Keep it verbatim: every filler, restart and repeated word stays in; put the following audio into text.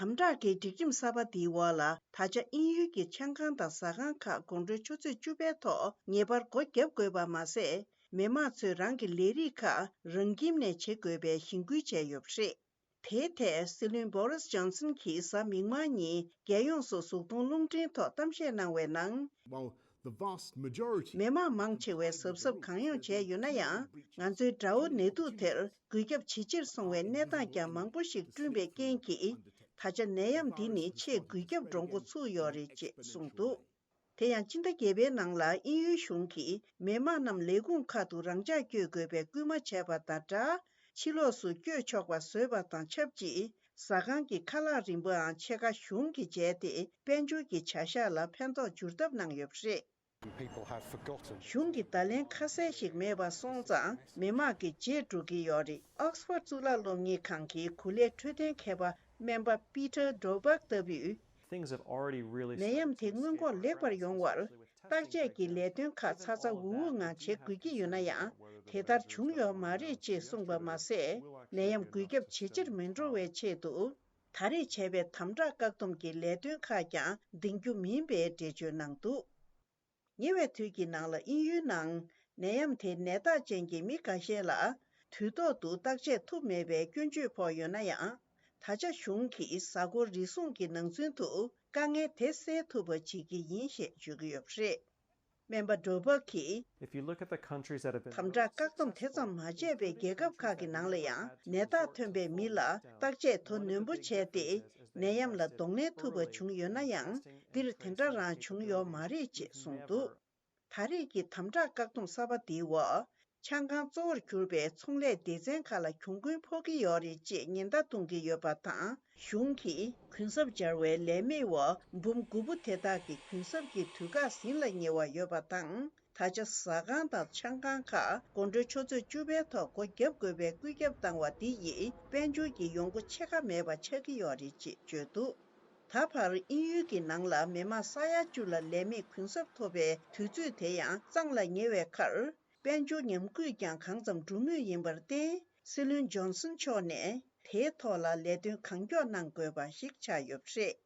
དམ་དྲག་གི་སྒྲིག་ཁྲིམས་གསར་པ་འདིའི་འོག་ལ། ད་ཆ་དབྱིན་ཡུལ་གྱི་ཆང་ཁང་དང་ཟ་ཁང་ཁག་དགོང་དྲོའི་ཆུ་ཚོད་བཅུ་པའི་ཐོག་ངེས་པར་སྒོ་བརྒྱབ་དགོས་པ་མ་ཟད། མི་མང་ཚོས་རང་གི་ལས་རིགས་ཁག་རང་ཁྱིམ་ནས་བྱེད་དགོས་པའི་གཞེན་སྐུལ་བྱས་ཡོད་པ་རེད། དེའི་ཐད་སྲིད་བློན་བྷོ་རིས་ཇོན་སན་གྱིས་གཟའ་མིག་དམར་ཉིན་རྒྱལ་ཡོངས་སུ་གཟུགས་མཐོང་རླུང་འཕྲིན་ཐོག་གཏམ་བཤད་གནང་བའི་ནང་། While the vast majority མི་མང་མང་ཆེ་བས་གཟབ་གཟབ་གང་ཡོང་བྱས་ཡོད་ན་ཡང་། ང་ཚོའི་དགྲ་བོ་ནད་དུག་དེར་འགོས་ཁྱབ་ཇེ་ཆེར་སོང་བའི་གནས་སྟངས་ཀྱང་མང་པོ་ཞིག་བསྐྲུན་པའི་རྐྱེན་གྱིས། ད་ཆ་ནད་ཡམས་འདི་ནི་ཆེས་འགོས་ཁྱབ་འགྲོ་འགོ་ཚུགས་ཡོད་རེད་ཅེས་གསུངས་འདུག་དེ་ཡང་སྤྱི་ཟླ་བརྒྱད་པའི་ནང་ལ་དབྱིན་ཡུལ་གཞུང་གིས་མི་མང་རྣམས་ལས་ཁུངས་ཁག་ཏུ་རང་འཇགས་བསྐྱོད་དགོས་པའི་སྐུལ་མ་བྱས་པ་དང་སྦྲགས། ཕྱི་ལོགས་སུ་བསྐྱོད་ཆོག་པ་བཟོས་པ་དང་ཆབས་ཅིག་ཟ་ཁང་གི་ཁ་ལག་རིན་པའང་ཕྱེད་ཀ་གཞུང་གིས་འཇལ་ཏེ། དཔལ་འབྱོར་གྱི་བྱ་གཞག་ལ་ཕན་ཐོགས་འབྱོར་ཐབས་གནང་ཡོད་པ་རེད། People have forgotten. གཞུང་གི་བརྡ་ལན་ཁ་གསལ་ཞིག་མེད་པ་སོང་ཙང་། མི་མང་གིས་བརྗེད་འགྲོ་གི་ཡོད་རེད། ཨོག་སི་ཕོར་གཙུག་ལག་སློབ་གཉེར་ཁང་གི་གོ་ལའི་འཕྲོད་བསྟེན་མཁས་པ་སྨན་པ་པི་ཊར་ཌོ་བག་ལྟ་བུས། Things have already really ནད་ཡམས་དེ་སྔོན་འགོག་ལེགས་པར་ཡོང་བར། བརྟག་དཔྱད་ཀྱི་ལས་དོན་ཁག་ཚ་ཚ་འུར་འུར་ངང་བྱེད་དགོས་ཀྱི་ཡོད་ན་ཡང་། དེ་ལྟར་བྱུང་ཡོད་མ་རེད་ཅེས་གསུངས་པ་མ་ཟད། ནད་ཡམས་འགོས་ཁྱབ་ཇེ་ཆེར་མི་འགྲོ་བའི་ཆེད་དུ། ད་རེས་བྱས་པའི་དམ་དྲག་བཀག་སྡོམ་གྱི་ལས་དོན་ཁག་ཀྱང་འདིང་རྒྱུ་མིན་པའི་འགྲེལ་བརྗོད་གནང་འདུག་ཉེ་བའི་དུས་ཀྱི་ནང་ལ་དབྱིན་ཡུལ་ནང་ནད་ཡམས་དེ་ནད་རྟགས་ཅན་གྱི་མི་འགའ་ཤས་ལ་དུས་ཐོག་ཏུ་བརྟག་དཔྱད་ཐུབ་མེད་པའི་སྐྱོན་བརྗོད་ཕོག་ཡོད་ན་ཡང་། ད་ཆ་གཞུང་གིས་གཟའ་འཁོར་རེ་ཟུང་གི་ནང་ཚུན་དུ་དཀའ་ངལ་དེ་སེལ་ཐུབ་པ་བྱེད་ཀྱི་ཡིན་ཞེས་བརྗོད་ཀྱི་ཡོད་པ་རེད། སྨན་པ་ཌོ་བག་གིས། If you look at the countries that have been དམ་དྲག་བཀག་སྡོམ་དེ་ཙམ་མ་བྱས་པའི་རྒྱལ་ཁབ་ཁག་གི་ནང་ལ་ཡང་། ནད་རྟགས་ཐོན་པའི་མི་ལ་བརྟག་དཔྱད་དོ་ནན་པོ་བྱས་ཏེ། ནད་ཡམས་ལ་གདོང་ལེན་ཐུབ་པ་བྱུང་ཡོད་ན་ཡང་། འདིར་དེ་འདྲ་རང་བྱུང་ཡོད་མ་རེད་ཅེས་གསུངས་འདུག་ད་རེས་ཀྱི་དམ་དྲག་བཀག་སྡོམ་གསར་པ་འདིའི་འོག་ཆང་ཁང་གཙོ་བོར་གྱུར་པའི་ཚོང་ལས་སྡེ་ཚན་ཁག་ལ་གྱོང་གུན་ཕོག་གི་ཡོད་རེད་ཅེས་ཉེན་བརྡ་གཏོང་གི་ཡོད་པ་དང་། གཞུང་གིས་གུན་གསབ་སྦྱར་བའི་ལས་མེད་འོག་འབུམ་དགུ་པོ་དེ་དག་གི་གུན་གསབ་ཀྱི་དུས་བཀག་ཟིན་ལ་ཉེ་བ་ཡོད་པ་དང་། ད་ཆ་ཟ་ཁང་དང་ཆང་ཁང་ཁག་དགོང་དྲོའི་ཆུ་ཚོད་བཅུ་པའི་ཐོག་སྒོ་བརྒྱབ་དགོས་པའི་བཀོད་ཁྱབ་བཏང་བ་འདི་ཡིས་དཔལ་འབྱོར་གྱི་ཡོང་སྒོ་ཕྱེད་ཀ་མེད་པ་ཆགས་ཀྱི་ཡོད་རེད་ཅེས་བརྗོད་འདུག་ད་བར་དབྱིན་ཡུལ་གྱི་ནང་ལ་མི་མང་ས་ཡ་བཅུ་ལ་ལས་མེད་གུན་གསབ་ཐོབ་པའི་དུས་ཚོད་དེ་ཡང་གཙང་ལ་ཉེ་བའི་ཁར། དཔལ་འབྱོར་ཉམས་རྒུད་ཀྱང་གང་ཙམ་འགྲོ་མུས་ཡིན་པར་བརྟེན། སྲིད་བློན་ཇོན་སན་མཆོག་ནས་དེའི་ཐོག་ལ་ལས་དོན་གང་མགྱོགས་གནང་དགོས་པ་ཞིག་ཆགས་ཡོད་པ་རེད།